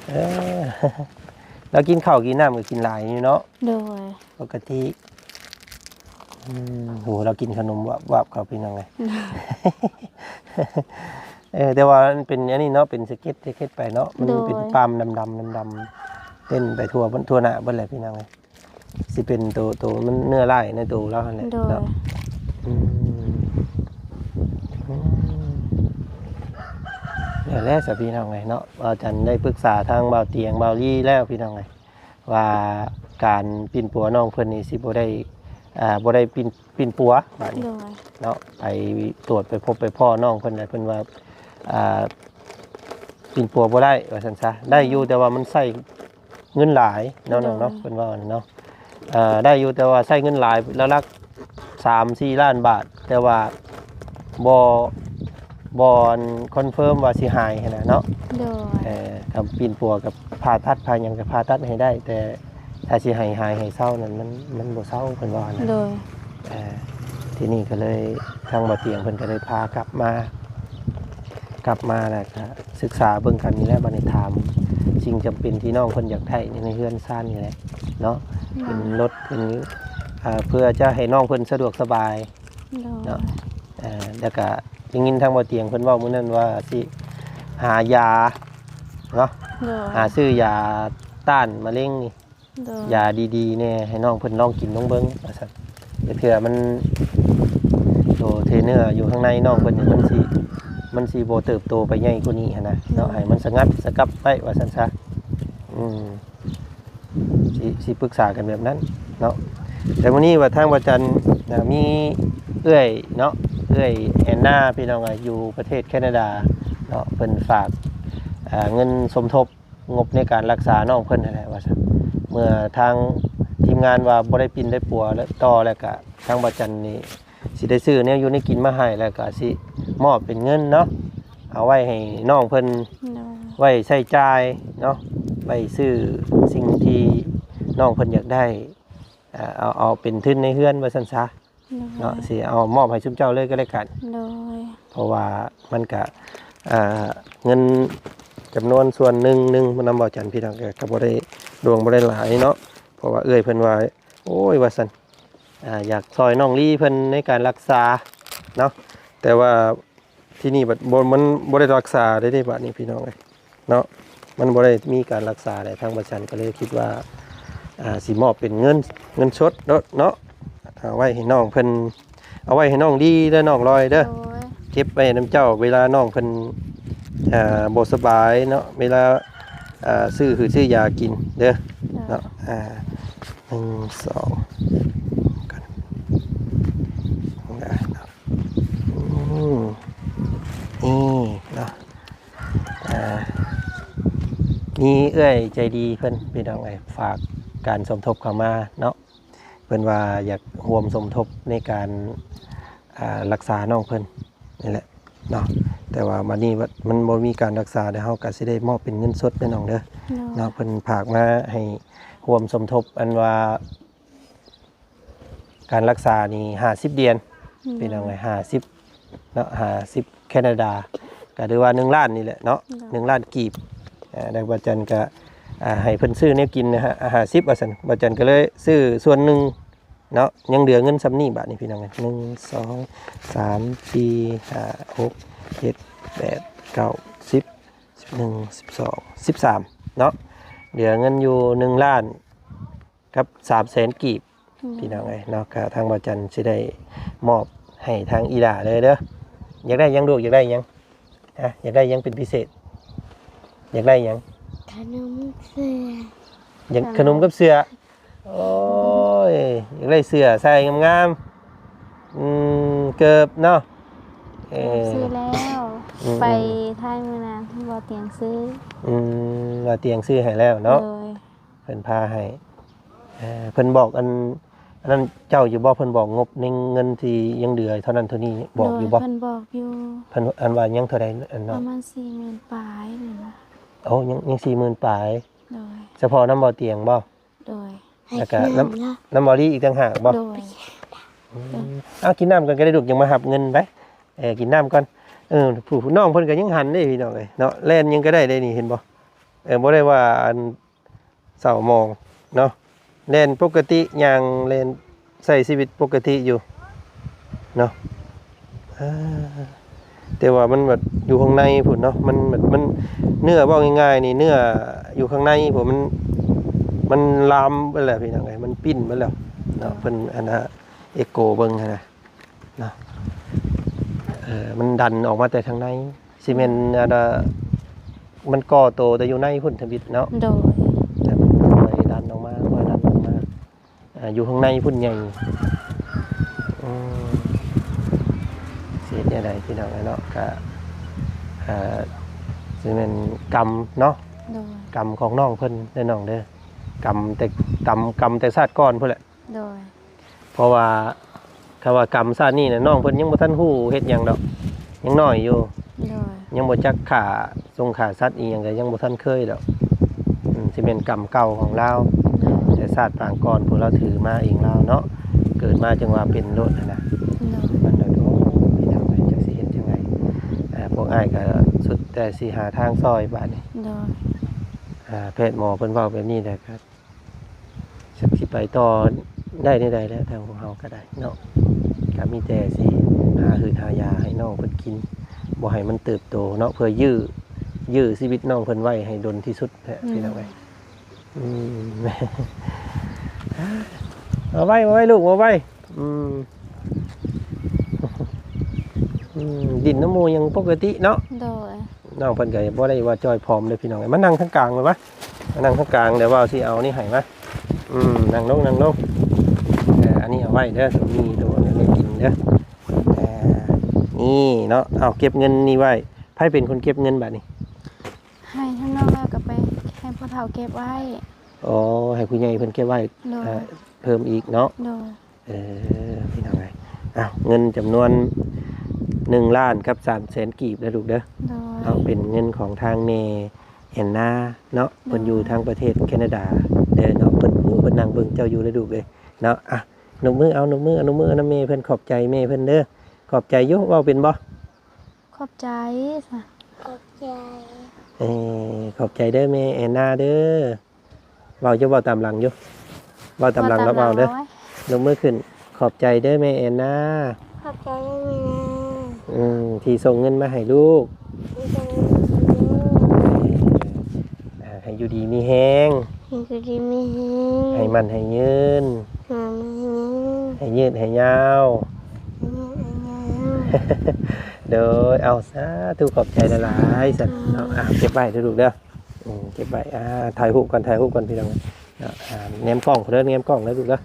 ເອີ ລາວກິນເຂົ້າກິນນ້ຳກໍກິນຫຼາຍຢູ່ເນາະ? ໂດຍ ປົກກະຕິ ອືມ ໂຫ ລາວກິນຂະໜົມວາບໆ ເຂົ້າ ພີ່ນ້ອງເອີຍ ໂດຍ ເອີ ແຕ່ວ່າມັນເປັນອັນນີ້ເນາະ ເປັນສະເກັດ ສະເກັດໄປເນາະ ມັນ ໂດຍ ເປັນປາມດຳໆ ດຳໆ ເຕັ້ນໄປທົ່ວ ທົ່ວໜ້າເບິດແຫຼະ ພີ່ນ້ອງເອີຍ. ຊິເປັນໂຕ ໂຕມັນເນື້ອລາຍໃນໂຕລາວຫັ້ນແຫຼະ ໂດຍ ເນາະ ອືມ ອືມ ແລ້ວແຫຼະຊະ ພີ່ນ້ອງເອີຍເນາະ ບ່າວຈັນໄດ້ປຶກສາທາງບ່າວຕຽງ ບ່າວລີແລ້ວ ພີ່ນ້ອງເອີຍ ວ່າການປິ່ນປົວນ້ອງເພິ່ນນີ້ຊິບໍ່ໄດ້ ອ່າ ບໍ່ໄດ້ປິ່ນ ປິ່ນປົວບາດນີ້ ໂດຍ ເນາະ ໄປຕວດໄປພົບໄປພໍ້ນ້ອງເພິ່ນແລ້ວ ເພິ່ນວ່າ ອ່າ ປິ່ນປົວບໍ່ໄດ້ວ່າຊັ້ນຊະ ໄດ້ຢູ່ ໂດຍ ແຕ່ວ່າມັນໃຊ້ ເງິນຫຼາຍເນາະ ໂດຍ ນ້ອງເນາະ ເພິ່ນເວົ້ານັ້ນເນາະ ເອີ ໄດ້ຢູ່ ແຕ່ວ່າໃຊ້ເງິນຫຼາຍ ລະຫຼັກສາມສີ່ລ້ານບາດ ແຕ່ວ່າບໍ່ ບໍ່ອັນຄອນເຟີມວ່າຊິຫາຍຫັ້ນນະເນາະ ໂດຍ ເອີ ການປິ່ນປົວກັບຜ່າຕັດ ຜ່າຫຍັງກໍຜ່າຕັດໃຫ້ໄດ້ ແຕ່ຖ້າຊິໃຫ້ຫາຍໃຫ້ເຊົານັ້ນ ມັນ ມັນບໍ່ເຊົາ ເພິ່ນວ່ານະ ໂດຍ ເອີ ທີນີ້ກໍເລີຍ ທາງບ່າວຕຽງເພິ່ນກໍເລີຍພາກັບມາ ກັບມາແລ້ວກໍສຶກສາເບິ່ງກັນນີ້ແຫຼະ ບາດນີ້ຖາມສິ່ງຈຳເປັນທີ່ນ້ອງເພິ່ນຢາກໄດ້ໃນເຮືອນຊານນີ້ແຫຼະເນາະ ໂດຍ ເປັນລົດ ເປັນ ເອີ ເພື່ອຈະໃຫ້ນ້ອງເພິ່ນສະດວກສະບາຍ ໂດຍ ເນາະ ເອີ ແລ້ວກໍໄດ້ຍິນທາງບ່າວຕຽງເພິ່ນເວົ້າມື້ນັ້ນວ່າຊິຫາຢາເນາະ ໂດຍ ຫາຊື້ຢາຕ້ານມະເຮັງນີ້ ໂດຍ ຢາດີໆແດ່ ໃຫ້ນ້ອງເພິ່ນລອງກິນລອງເບິ່ງວ່າຊັ້ນ ແຕ່ເທື່ອມັນ ໂຕເທເນື້ອຢູ່ຂ້າງໃນນ້ອງເພິ່ນນີ້ ມັນຊິ ມັນຊິບໍ່ເຕີບໂຕໄປໃຫຍ່ກວ່ານີ້ຫັ້ນນະເນາະ ໂດຍ ໃຫ້ມັນສະງັດສະກັບໄວ້ວ່າຊັ້ນຊະ ອືມ ຊິ ຊິປຶກສາກັນແບບນັ້ນເນາະ ແຕ່ມື້ນີ້ວ່າທາງບ່າວຈັນ ນະ ມີເອື້ອຍເນາະ ເອື້ອຍແອນນາ ພີ່ນ້ອງເອີຍ ຢູ່ປະເທດແຄນາດາເນາະ ເພິ່ນຝາກ ເອີ ເງິນສົມທົບ ງົບໃນການລັກສານ້ອງເພິ່ນຫັ້ນແຫຼະວ່າຊັ້ນ ເມື່ອທາງທີມງານວ່າບໍ່ໄດ້ປິ່ນໄດ້ປົວແລ້ວຕໍ່ ແລ້ວກະທາງບ່າວຈັນນີ້ຊິໄດ້ຊື້ແນວຢູ່ແນວກິນມາໃຫ້ ແລ້ວກະຊິມອບເປັນເງິນເນາະ ເອົາໄວ້ໃຫ້ນ້ອງເພິ່ນ ໂດຍ ໄວ້ໃຊ້ຈ່າຍເນາະ ໄວ້ຊື້ສິ່ງທີ່ນ້ອງເພິ່ນຢາກໄດ້ ເອົາ ເອົາເປັນທຶນໃນເຮືອນວ່າຊັ້ນຊະ ໂດຍ ເນາະ ຊິເອົາມອບໃຫ້ຊຸມເຈົ້າເລີຍກໍແລ້ວກັນ ໂດຍ ເພາະວ່າມັນກະ ເອີ ເງິນຈຳນວນສ່ວນໜຶ່ງ ໜຶ່ງນຳບ່າວຈັນ ພີ່ນ້ອງ ກໍ ກໍບໍ່ໄດ້ຫຼວງບໍ່ໄດ້ຫຼາຍເນາະ ເພາະວ່າເອື້ອຍເພິ່ນວ່າ ໂອ້ຍ ວ່າຊັ້ນ ອາ ຢາກຊ່ອຍນ້ອງລີເພິ່ນໃນການລັກສາເນາະ ແຕ່ວ່າ ທີ່ນີ້ບັດບໍ່ ມັນບໍ່ໄດ້ລັກສາໄດ້ເດ້ ບາດນີ້ພີ່ນ້ອງເອີຍເນາະ ມັນບໍ່ໄດ້ມີການລັກສາໃດ ທາງບ່າວຈັນກໍເລີຍຄິດວ່າ ອາ ຊິມອບເປັນເງິນ ເງິນສົດໂລດເນາະ ເອົາໄວ້ໃຫ້ນ້ອງເພິ່ນ ເອົາໄວ້ໃຫ້ນ້ອງດີເດີ ນ້ອງລອຍເດີ ໂດຍ ເກັບໄວ້ນຳເຈົ້າ ເວລານ້ອງເພິ່ນ ອາ ບໍ່ສະບາຍເນາະ ເວລາ ອາ ຊື້ຫືດຊື້ຢາກິນເດີ ໂດຍ ເນາະ ອາ ໜຶ່ງ ສອງ ກັນ ໄດ້ເນາະ. ອືມ ນີ້ເນາະ ອ່າ ມີເອື້ອຍໃຈດີເພິ່ນ ພີ່ນ້ອງເອີຍ ຝາກການສົມທົບເຂົ້າມາເນາະ ເພິ່ນວ່າຢາກຮ່ວມສົມທົບໃນການ ອ່າ ລັກສານ້ອງເພິ່ນນີ້ແຫຼະເນາະ ແຕ່ວ່າບັດນີ້ມັນບໍ່ມີການລັກສາ ແລ້ວເຮົາກໍຊິໄດ້ມອບເປັນເງິນສົດເດີນ້ອງເດີ ເນາະ ເນາະ ເພິ່ນຝາກມາໃຫ້ຮ່ວມສົມທົບ ອັນວ່າ ການລັກສານີ້ຫ້າສິບຫຼຽນ ໂດຍ ພີ່ນ້ອງເອີຍ ຫ້າສິບເນາະ ຫ້າສິບແຄນາດາ ກໍຖືວ່າໜຶ່ງລ້ານນີ້ແຫຼະເນາະ ໂດຍ ໜຶ່ງລ້ານກີບ ເອີ ແລ້ວບ່າວຈັນກໍ ອ່າ ໃຫ້ເພິ່ນຊື້ແນວກິນນະຮະ ຫ້າສິບວ່າຊັ້ນ ບ່າວຈັນກໍເລີຍຊື້ສ່ວນໜຶ່ງເນາະ ຍັງເຫຼືອເງິນສ່ຳນີ້ບາດນີ້ພີ່ນ້ອງເອີຍ ໜຶ່ງ ສອງ ສາມ ສີ່ ຫ້າ ຫົກ ເຈັດ ແປດ ເກົ້າ ສິບ ສິບເອັດ ສິບສອງ ສິບສາມເນາະ ເຫຼືອເງິນຢູ່ໜຶ່ງລ້ານ ກັບສາມແສນກີບ ອືມ ພີ່ນ້ອງເອີຍເນາະ ກະທາງບ່າວຈັນຊິໄດ້ມອບໃຫ້ທາງອີ່ຫຼ້າເລີຍເດີ. ຢາກໄດ້ຫຍັງລູກ? ຢາກໄດ້ຫຍັງ? ຮະ? ຢາກໄດ້ຫຍັງເປັນພິເສດ? ຢາກໄດ້ຫຍັງ? ຂະໜົມເສື້ອ. ຢາກຂະໜົມກັບເສື້ອ? ໂອ້ຍ ຢາກໄດ້ເສື້ອໃສ່ງາມໆ ອືມ ເກີບເນາະ ເອີ ຊື້ແລ້ວ ອືມ ໄປໄທມື້ນັ້ນ ບໍ່ຕຽງຊື້ ອືມ ວ່າຕຽງຊື້ໃຫ້ແລ້ວເນາະ ໂດຍ ເພິ່ນພາໃຫ້ ເອີ ເພິ່ນບອກອັນ ອັນນັ້ນເຈົ້າຢູ່ບໍ່? ເພິ່ນບອກງົບໃນເງິນທີ່ຍັງເຫຼືອເທົ່ານັ້ນເທົ່ານີ້ ບອກຢູ່ບໍ່? ໂດຍ ເພິ່ນບອກຢູ່ ເພິ່ນ ອັນວ່າຍັງເທົ່າໃດ ອັນເນາະ ປະມານສີ່ໝື່ນປາຍນີ້ນະ ໂອ້ ຍັງ ຍັງສີ່ໝື່ນປາຍ ໂດຍ ສະເພາະນຳບໍ່ຕຽງບໍ່? ໂດຍ ແລ້ວກະນຳ ນຳບໍ່ລີອີກຕ່າງຫາກບໍ່? ໂດຍ ອືມ ເອົາ ກິນນ້ຳກ່ອນກໍໄດ້ລູກ ຍັງມາຮັບເງິນໄປ ເອີ ກິນນ້ຳກ່ອນ ເອີ ຜູ້ ຜູ້ນ້ອງເພິ່ນກໍຍັງຫັນເດ້ພີ່ນ້ອງເອີຍເນາະ ແລ່ນຫຍັງກໍໄດ້ເດ້ນີ້ ເຫັນບໍ່? ເອີ ບໍ່ໄດ້ວ່າອັນ ເສົ້າໝອງເນາະ ແລ່ນປົກກະຕິ ຍ່າງແລ່ນໃຊ້ຊີວິດປົກກະຕິຢູ່ເນາະ ເອີ ແຕ່ວ່າມັນແບບຢູ່ຂ້າງໃນພຸ້ນເນາະ ມັນແບບ ມັນ ເນື້ອ ເວົ້າງ່າຍໆນີ້ ເນື້ອຢູ່ຂ້າງໃນພຸ້ນ ມັນ ມັນລາມເບິດແລ້ວພີ່ນ້ອງເອີຍ ມັນປິ່ນເບິດແລ້ວເນາະ ເພິ່ນອັນນ່າ ເອັກໂກເບິ່ງຫັ້ນນະ ເນາະ ເອີ ມັນດັນອອກມາແຕ່ທາງໃນ ຊິແມ່ນ ອືມ ອັນນ່າ ມັນກໍ່ໂຕແຕ່ຢູ່ໃນພຸ້ນທຳອິດເນາະ ໂດຍ ແຕ່ມັນຄ່ອຍດັນອອກມາ ຄ່ອຍດັນອອກມາ ອ່າ ຢູ່ຂ້າງໃນພຸ້ນໃຫຍ່ ອືມ ຊິເຮັດແນວໃດພີ່ນ້ອງເອີຍເນາະ ກະ ອ່າ ຊິແມ່ນກຳເນາະ ໂດຍ ກຳຂອງນ້ອງເພິ່ນເດີນ້ອງເດີ ກຳແຕ່ ກຳ ກຳແຕ່ຊາດກ່ອນພຸ້ນແຫຼະ ໂດຍ ເພາະວ່າ ຄຳວ່າກຳຊາດນີ້ນະ ນ້ອງເພິ່ນຍັງບໍ່ທັນຮູ້ເຮັດຫຍັງດອກ ຍັງນ້ອຍຢູ່ ໂດຍ ຍັງບໍ່ຈັກຂ້າສົງຂ້າສັດອີ່ຫຍັງກໍຍັງບໍ່ທັນເຄີຍດອກ ອືມ ຊິແມ່ນກຳເກົ່າຂອງລາວ ໂດຍ ແຕ່ຊາດປາງກ່ອນພວກລາວຖືມາເອງລາວເນາະ ເກີດມາຈັ່ງວ່າເປັນໂລດຫັ້ນນະ ໂດຍ ມັນໂດດ ໂອ້ ພີ່ນ້ອງເອີຍ ຈັກຊິເຮັດຈັ່ງໃດ ອ່າ ພວກອ້າຍກໍສຸດແຕ່ຊິຫາທາງຊ່ອຍບາດນີ້ ໂດຍ ອ່າ ແພດໝໍເພິ່ນເວົ້າແບບນີ້ແລ້ວກໍ ຈັກຊິໄປຕໍ່ໄດ້ແນວໃດແລ້ວ ທາງພວກເຮົາກໍໄດ້ເນາະ ກໍມີແຕ່ຊິຫາຮືດຫາຢາໃຫ້ນ້ອງເພິ່ນກິນ ບໍ່ໃຫ້ມັນເຕີບໂຕເນາະ ເພື່ອຢື້ ຢື້ຊີວິດນ້ອງເພິ່ນໄວ້ໃຫ້ດົນທີ່ສຸດແຫຼະ ອືມ ພີ່ນ້ອງເອີຍ ອືມ ເອົາໄວ້ ເອົາໄວ້ລູກ ເອົາໄວ້ ອືມ ອືມ ດິນນຳໝູ່ຍັງປົກກະຕິເນາະ ໂດຍ ນ້ອງເພິ່ນກໍບໍ່ໄດ້ວ່າຈ່ອຍຜອມເດ້ພີ່ນ້ອງເອີຍ ມານັ່ງທາງກາງເລີຍວະ ມານັ່ງທາງກາງ ດຽວບ່າວຊິເອົານີ້ໃຫ້ມາ ອືມ ນັ່ງລົງ ນັ່ງລົງ ເອີ ອັນນີ້ເອົາໄວ້ເດີ ໂຕນີ້ ໂຕນີ້ກິນເດີ ເອີ ນີ້ເນາະ ເອົາ ເກັບເງິນນີ້ໄວ້ ໃຜເປັນຄົນເກັບເງິນບາດນີ້? ໃຫ້ທາງນ້ອງ ແລ້ວກໍໄປໃຫ້ຜູ້ເຖົ້າເກັບໄວ້ ອໍ ໃຫ້ຜູ້ໃຫຍ່ເພິ່ນເກັບໄວ້ ໂດຍ ເອີ ເພີ່ມອີກເນາະ ໂດຍ ເອີ ພີ່ນ້ອງເອີຍ ອ້າວ ເງິນຈຳນວນໜຶ່ງລ້ານກັບສາມແສນກີບເດີລູກເດີ ໂດຍ ເນາະ ເປັນເງິນຂອງທາງແມ່ແອນນາເນາະ ໂດຍ ເພິ່ນຢູ່ທາງປະເທດແຄນາດາເດີເນາະ ເພິ່ນ ໂອ້ ເພິ່ນນັ່ງເບິ່ງເຈົ້າຢູ່ເດີລູກເອີຍເນາະ ອ່ະ ນົບມືເອົາ ນົບມື ນົບມືນຳແມ່ເພິ່ນ ຂອບໃຈແມ່ເພິ່ນເດີ ຂອບໃຈຢູ່ ເວົ້າເປັນບໍ່? ຂອບໃຈ ຂອບໃຈ ເອີ ຂອບໃຈເດີແມ່ແອນນາເດີ ເວົ້າຢູ່ ເວົ້າຕາມຫຼັງຢູ່ ເວົ້າຕາມຫຼັງກັບເວົ້າເດີ ເວົ້າຕາມຫຼັງເວົ້າ ຍົກມືຂຶ້ນ ຂອບໃຈເດີແມ່ແອນນາ ຂອບໃຈເດີແມ່ແອນນາ ອືມ ທີ່ສົ່ງເງິນມາໃຫ້ລູກ ທີ່ສົ່ງເງິນມາໃຫ້ລູກ ເອີ ໃຫ້ຢູ່ດີມີແຮງ ໃຫ້ຢູ່ດີມີແຮງ ໃຫ້ໝັ້ນໃຫ້ຍືນ ໃຫ້ໝັ້ນໃຫ້ຍືນ ໃຫ້ຍືດໃຫ້ຍາວ ໃຫ້ຍືດໃຫ້ຍາວ ໂດຍ ເອົາ ສາທຸ ຂອບໃຈຫຼາຍໆ ຊັ້ນເນາະ ອ່າ ເກັບໄວ້ເດີລູກເດີ ອືມ ເກັບໄວ້ ອ່າ ຖ່າຍຮູບກ່ອນ ຖ່າຍຮູບກ່ອນພີ່ນ້ອງເນາະ ອ່າ ແນມກ້ອງເດີ ແນມກ້ອງເດີລູກເດີ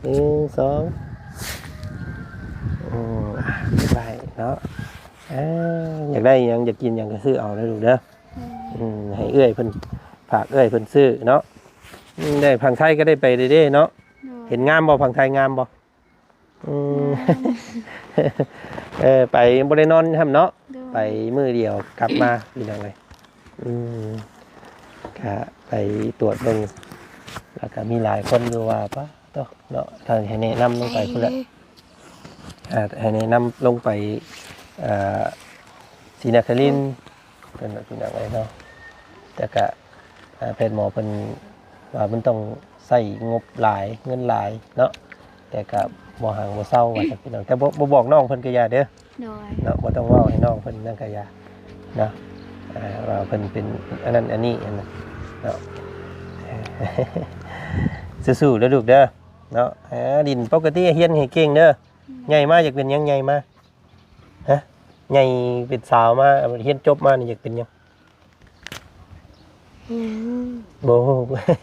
ໜຶ່ງ ສອງ ອືມ ອ່າ ເກັບໄວ້ເນາະ ອ່າ ຢາກໄດ້ຫຍັງ ຢາກກິນຫຍັງກໍຊື້ເອົາເດີລູກເດີ ອືມ ອືມ ໃຫ້ເອື້ອຍເພິ່ນ ຝາກເອື້ອຍເພິ່ນຊື້ເນາະ ອືມ ໄດ້ ຝັ່ງໄທກໍໄດ້ໄປເດ້ເນາະ ໂດຍ ເຫັນງາມບໍ່? ຝັ່ງໄທງາມບໍ່? ອືມ ເອີ ໄປບໍ່ໄດ້ນອນຊ້ຳເນາະ ໂດຍ ໄປມື້ດຽວກັບມາ ພີ່ນ້ອງເອີຍ ອືມ ກະໄປຕວດເບິ່ງ ແລ້ວກະມີຫຼາຍຄົນຢູ່ວ່າ ປະໂຕເນາະ ຖ້າໃຫ້ແນະນຳລົງໄປພຸ້ນແຫຼະ ອ່າ ໃຫ້ແນະນຳລົງໄປ ເອີ ສີນະຄະລິນ ເພິ່ນວ່າພີ່ນ້ອງເອີຍເນາະ ແຕ່ກະ ອ່າ ແພດໝໍເພິ່ນວ່າມັນຕ້ອງໃຊ້ງົບຫຼາຍ ເງິນຫຼາຍເນາະ ແຕ່ກໍບໍ່ຫາງບໍ່ເຊົາວ່າຊັ້ນພີ່ນ້ອງ. ແຕ່ບໍ່ ບໍ່ບອກນ້ອງເພິ່ນກໍຢ່າເດີ ໂດຍ ເນາະ ບໍ່ຕ້ອງເວົ້າໃຫ້ນ້ອງເພິ່ນນັ້ນກໍຢ່າເນາະ ອ່າ ວ່າເພິ່ນເປັນອັນນັ້ນອັນນີ້ຫັ້ນນະເນາະ. ສູ້ໆເດີລູກເດີເນາະ. ອ່າ ດິນປົກກະຕິຮຽນໃຫ້ເກັ່ງເດີ. ໃຫຍ່ມາຢາກເປັນຫຍັງ? ໃຫຍ່ມາ ຮະ? ໃຫຍ່ເປັນສາວມາ ຮຽນຈົບມານີ້ຢາກເປັນຫຍັງ? ບໍ່ຮູ້ ບໍ່ຮູ້.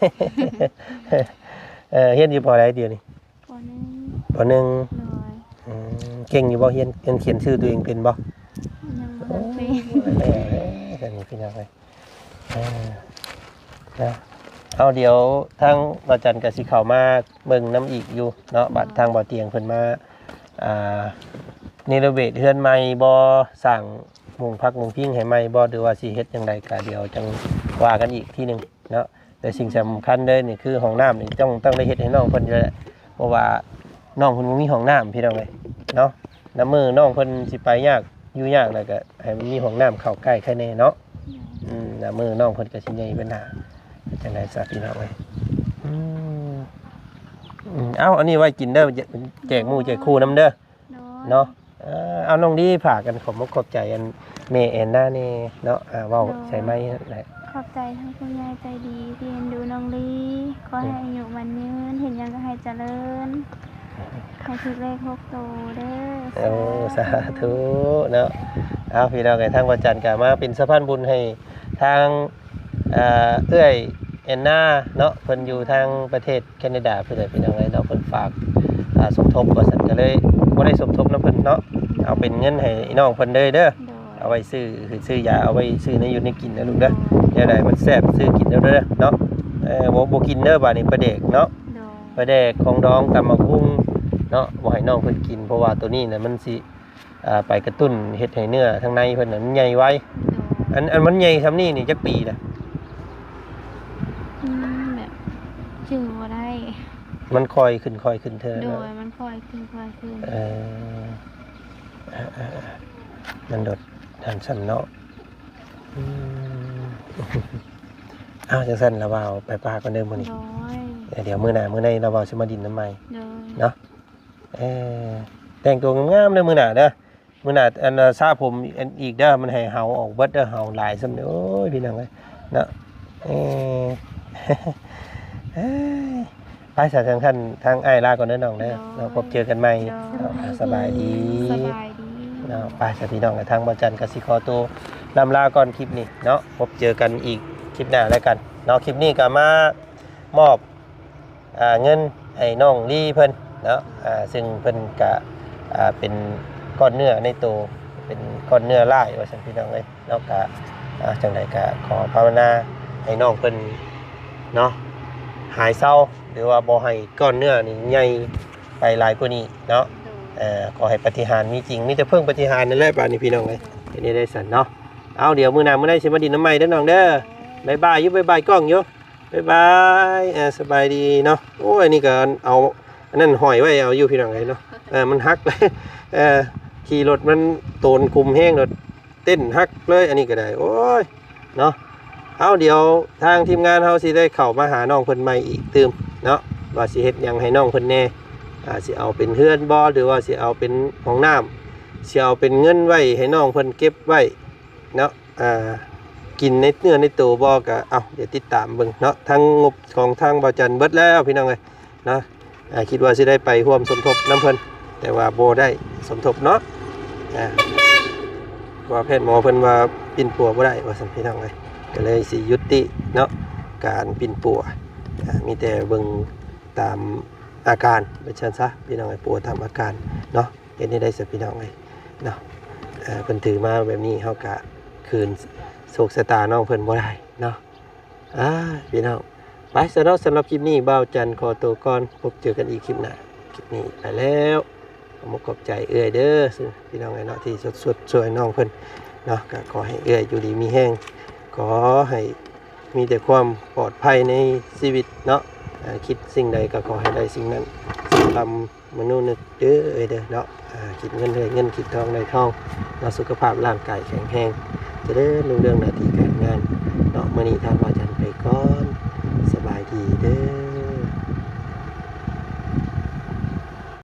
ເອີ ຮຽນຢູ່ ປໍໃດດຽວນີ້? ປໍໜຶ່ງ ປໍໜຶ່ງ. ໂດຍ. ອືມ ເກັ່ງຢູ່ບໍ່? ຮຽນ ຮຽນຂຽນຊື່ຕົວເອງເປັນບໍ່? ຍັງບໍ່ທັນເປັນ. ໂອ້ຍ ເອີ ຊັ້ນນີ້ພີ່ນ້ອງເອີຍ ເອີ ນະ ເອົາ ດຽວທາງບ່າວຈັນກໍຊິເຂົ້າມາເບິ່ງນຳອີກຢູ່ເນາະ ບາດທາງບ່າວຕຽງເພິ່ນມາ ອ່າ ເນລະເວດເຮືອນໃໝ່ບໍ່ ສ້າງມຸງພັກມຸງພິງໃຫ້ໃໝ່ບໍ່ ຫຼືວ່າຊິເຮັດຈັ່ງໃດ ກະດຽວຈັ່ງວ່າກັນອີກທີໜຶ່ງເນາະ. ແຕ່ສິ່ງສຳຄັນເລີຍນີ້ຄືຫ້ອງນ້ຳນີ້ຕ້ອງ ຕ້ອງໄດ້ເຮັດໃຫ້ນ້ອງເພິ່ນຢູ່ແຫຼະ ເພາະວ່ານ້ອງເພິ່ນບໍ່ມີຫ້ອງນ້ຳພີ່ນ້ອງເອີຍເນາະ. ນຳມື້ນ້ອງເພິ່ນຊິໄປຍາກຢູ່ຍາກ ແລ້ວກໍໃຫ້ມັນມີຫ້ອງນ້ຳເຂົ້າໃກ້ໃຄແນ່ເນາະ. ອືມ ນຳມື້ນ້ອງເພິ່ນກໍຊິໃຫຍ່ເປັນໜ້າ ຈັ່ງໃດຊະພີ່ນ້ອງເອີຍ. ອືມ ອືມ ເອົາ ອັນນີ້ໄວ້ກິນເດີ ແຈກໝູ່ແຈກຄູ່ນຳເດີ. ໂດຍ ເນາະ. ເອີ ເອົາ ນ້ອງດີ ຝາກກັນ ຂອບອົກຂອບໃຈອັນແມ່ແອນນາແດ່ເນາະ ເວົ້າ ໂດຍ ໃສ່ໄມແຫຼະ. ຂອບໃຈທາງຜູ້ໃຫຍ່ໃຈດີທີ່ເອັນດູນ້ອງລີ ຂໍໃຫ້ອາຍຸໝັ້ນຍືນ ເຮັດຫຍັງກໍໃຫ້ຈະເລີນ ໃຫ້ຖືກເລກຫົກໂຕເດີ. ໂອ້ ສາທຸເນາະ. ເອົາ ພີ່ນ້ອງເອີຍ ທາງພະຈັນກໍມາເປັນສະພານບຸນໃຫ້ທາງ ອ່າ ເອື້ອຍແອນນາເນາະ ເພິ່ນຢູ່ທາງປະເທດ ແຄນາດາພຸ້ນແຫຼະ ພີ່ນ້ອງເອີຍເນາະ. ເພິ່ນຝາກ ອ່າ ສົມທົບວ່າຊັ້ນ ກໍເລີຍບໍ່ໄດ້ສົມທົບນຳເພິ່ນເນາະ ເອົາເປັນເງິນໃຫ້ນ້ອງເພິ່ນເລີຍເດີ. ໂດຍ ເອົາໄວ້ຊື້ ຊື້ຢາ ເອົາໄວ້ຊື້ແນວຢູ່ແນວກິນນະລູກເດີ. ໂດຍ ແນວໃດມັນແຊບຊື້ກິນເດີເນາະ. ເອີ ບໍ່ ບໍ່ກິນເດີບາດນີ້ ປາແດກເນາະ. ໂດຍ ປາແດກ ຂອງດອງ ຕຳໝາກຫຸ່ງເນາະ ບໍ່ໃຫ້ນ້ອງເພິ່ນກິນ ເພາະວ່າໂຕນີ້ນະມັນຊິ ອ່າ ໄປກະຕຸ້ນເຮັດໃຫ້ເນື້ອທາງໃນເພິ່ນນະມັນໃຫຍ່ໄວ. ໂດຍ ອັນ ອັນມັນໃຫຍ່ສ່ຳນີ້ນີ້ຈັກປີລະ? ອືມ ແບບຈື່ບໍ່ໄດ້ ມັນຄ່ອຍຂຶ້ນ ຄ່ອຍຂຶ້ນເທື່ອ. ໂດຍ ມັນຄ່ອຍຂຶ້ນ ຄ່ອຍຂຶ້ນ. ເອີ ມັນໂດດຫັ້ນຊັ້ນເນາະ. ອືມ ເອົາ ຈັ່ງຊັ້ນລະບ່າວໄປປາກ່ອນເດີມື້ນີ້. ໂດຍ ເອີ ດຽວມື້ໜ້າມື້ໃນລະບ່າວຊິມາດິນນຳໃໝ່. ໂດຍ ເນາະ. ເອີ ແຕ່ງຕົວງາມໆເດີມື້ໜ້າເດີ. ມື້ໜ້າ ອັນ ສະຜົມ ອັນ ອີກເດີ ມັນໃຫ້ເຫົາອອກເບິດເດີ ເຫົາຫຼາຍສ່ຳນີ້ ໂອ້ຍ ພີ່ນ້ອງເອີຍເນາະ. ເອີ ເອີຍ ໄປຊະ ທາງທ່ານ ທາງອ້າຍລາກ່ອນເດີນ້ອງເດີ. ໂດຍ ເນາະ ພົບເຈີກັນໃໝ່. ໂດຍ ເນາະ ສະບາຍດີ ສະບາຍດີເນາະ. ໄປຊະ ພີ່ນ້ອງເອີຍ ທາງບ່າວຈັນກໍຊິຂໍໂຕລ່ຳລາກ່ອນຄລິບນີ້ເນາະ. ພົບເຈີກັນອີກຄລິບໜ້າແລ້ວກັນເນາະ. ຄລິບນີ້ກໍມາມອບ ອ່າ ເງິນໃຫ້ນ້ອງລີເພິ່ນເນາະ. ອ່າ ຊຶ່ງເພິ່ນກະ ອ່າ ເປັນກ້ອນເນື້ອໃນໂຕ ເປັນກ້ອນເນື້ອຮ້າຍວ່າຊັ້ນ ພີ່ນ້ອງເອີຍເນາະ. ກະ ອ່າ ຈັ່ງໃດກະຂໍພາວະນາໃຫ້ນ້ອງເພິ່ນເນາະ ຫາຍເຊົາ ຫຼືວ່າບໍ່ໃຫ້ກ້ອນເນື້ອນີ້ໃຫຍ່ໄປຫຼາຍກວ່ານີ້ເນາະ. ໂດຍ ເອີ ຂໍໃຫ້ປາຕິຫານມີຈິງ ມີແຕ່ເພິ່ງປາຕິຫານນັ້ນແຫຼະບາດນີ້ ພີ່ນ້ອງເອີຍ. ເຮັດແນວໃດຊັ້ນເນາະ. ເອົາ ດຽວມື້ໜ້າມື້ໃນຊິມາດິນນຳໃໝ່ເດີນ້ອງເດີ. ບາຍບາຍ ຢູ່ ບາຍບາຍກ້ອງຢູ່. ບາຍບາຍ ເອີ ສະບາຍດີເນາະ. ໂອ້ຍ ອັນນີ້ກໍເອົາອັນນັ້ນຫ້ອຍໄວ້ເອົາຢູ່ ພີ່ນ້ອງເອີຍເນາະ. ເອີ ມັນຫັກ ເອີ ຂີ່ລົດມັນໂຕນຄຸມແຮງໂລດ ເຕັ້ນຫັກເລີຍ ອັນນີ້ກໍໄດ້ ໂອ້ຍ ເນາະ. ເອົາ ດຽວທາງທີມງານເຮົາຊິໄດ້ເຂົ້າມາຫານ້ອງເພິ່ນໃໝ່ອີກຕື່ມເນາະ ວ່າຊິເຮັດຫຍັງໃຫ້ນ້ອງເພິ່ນແດ່. ອ່າ ຊິເອົາເປັນເຮືອນບໍ່ ຫຼືວ່າຊິເອົາເປັນຫ້ອງນ້ຳ ຊິເອົາເປັນເງິນໄວ້ໃຫ້ນ້ອງເພິ່ນເກັບໄວ້ເນາະ. ອ່າ ກິນໃນເນື້ອໃນໂຕບໍ່ ກໍ ເອົ້າ ດຽວຕິດຕາມເບິ່ງເນາະ. ທັງງົບຂອງທາງບ່າວຈັນເບິດແລ້ວ ພີ່ນ້ອງເອີຍເນາະ. ອ່າ ຄິດວ່າຊິໄດ້ໄປຮ່ວມສົມທົບນຳເພິ່ນ ແຕ່ວ່າບໍ່ໄດ້ສົມທົບເນາະ. ອ່າ ວ່າແພດໝໍເພິ່ນວ່າປິ່ນປົວບໍ່ໄດ້ວ່າຊັ້ນ ພີ່ນ້ອງເອີຍ ກໍເລີຍຊິຢຸດຕິເນາະ ການປິ່ນປົວ. ອ່າ ມີແຕ່ເບິ່ງຕາມອາການ ເປັນຊັ້ນຊະ ພີ່ນ້ອງເອີຍ ປົວຕາມອາການເນາະ. ເຮັດແນວໃດຊະ ພີ່ນ້ອງເອີຍເນາະ. ເອີ ເພິ່ນຖືມາແບບນີ້ ເຮົາກະຄືນໂຊກຊະຕານ້ອງເພິ່ນບໍ່ໄດ້ເນາະ. ອ່າ ພີ່ນ້ອງ ໄປຊະເນາະ. ສຳລັບຄລິບນີ້ ບ່າວຈັນຂໍໂຕກ່ອນ ພົບເຈີກັນອີກຄລິບໜ້າ. ຄລິບນີ້ໄປແລ້ວ ຂອບອົກຂອບໃຈເອື້ອຍເດີ ພີ່ນ້ອງເອີຍເນາະ ທີ່ຊົດຊ່ວຍນ້ອງເພິ່ນເນາະ. ກໍຂໍໃຫ້ເອື້ອຍຢູ່ດີມີແຮງ ຂໍໃຫ້ມີແຕ່ຄວາມປອດໄພໃນຊີວິດເນາະ. ເອີ ຄິດສິ່ງໃດກໍຂໍໃຫ້ໄດ້ສິ່ງນັ້ນ ສຳ ມະນູນຶກເດີເອີຍເດີເນາະ. ອ່າ ຄິດເງິນໄດ້ເງິນ ຄິດທອງໄດ້ທອງເນາະ. ສຸຂະພາບຮ່າງກາຍແຂງແຮງ ຈະເລີນຮຸ່ງເຮືອງໜ້າທີ່ການງານເນາະ. ມື້ນີ້ທາງບ່າວຈັນໄປກ່ອນ ດີເດີ້